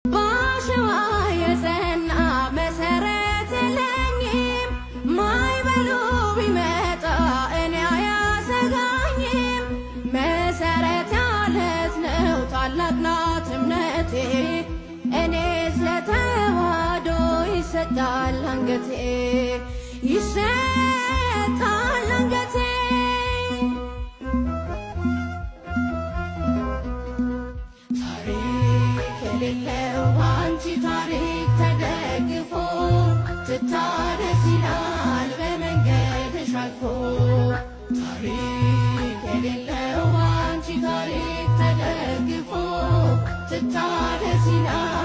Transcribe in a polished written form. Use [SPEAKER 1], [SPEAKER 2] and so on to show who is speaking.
[SPEAKER 1] በአሸዋ የጸና መሰረት የለኝም። ማዕበሉ ቢመጣ እኔ አያሰጋኝም። መሰረት ያለት ነው ታላቅ ናት እምነቴ። እኔ ስለተዋህዶ ይሰጣል አንገቴ፣ ይሰጣል አንገቴ። ታሪክ የሌለው በአንቺ ታሪክ ተደግፎ ትታደስ ይላል በመንገድሽ አልፎ። ታሪክ የሌለው በአንቺ ታሪክ ተደግፎ ትታደስ ይላል።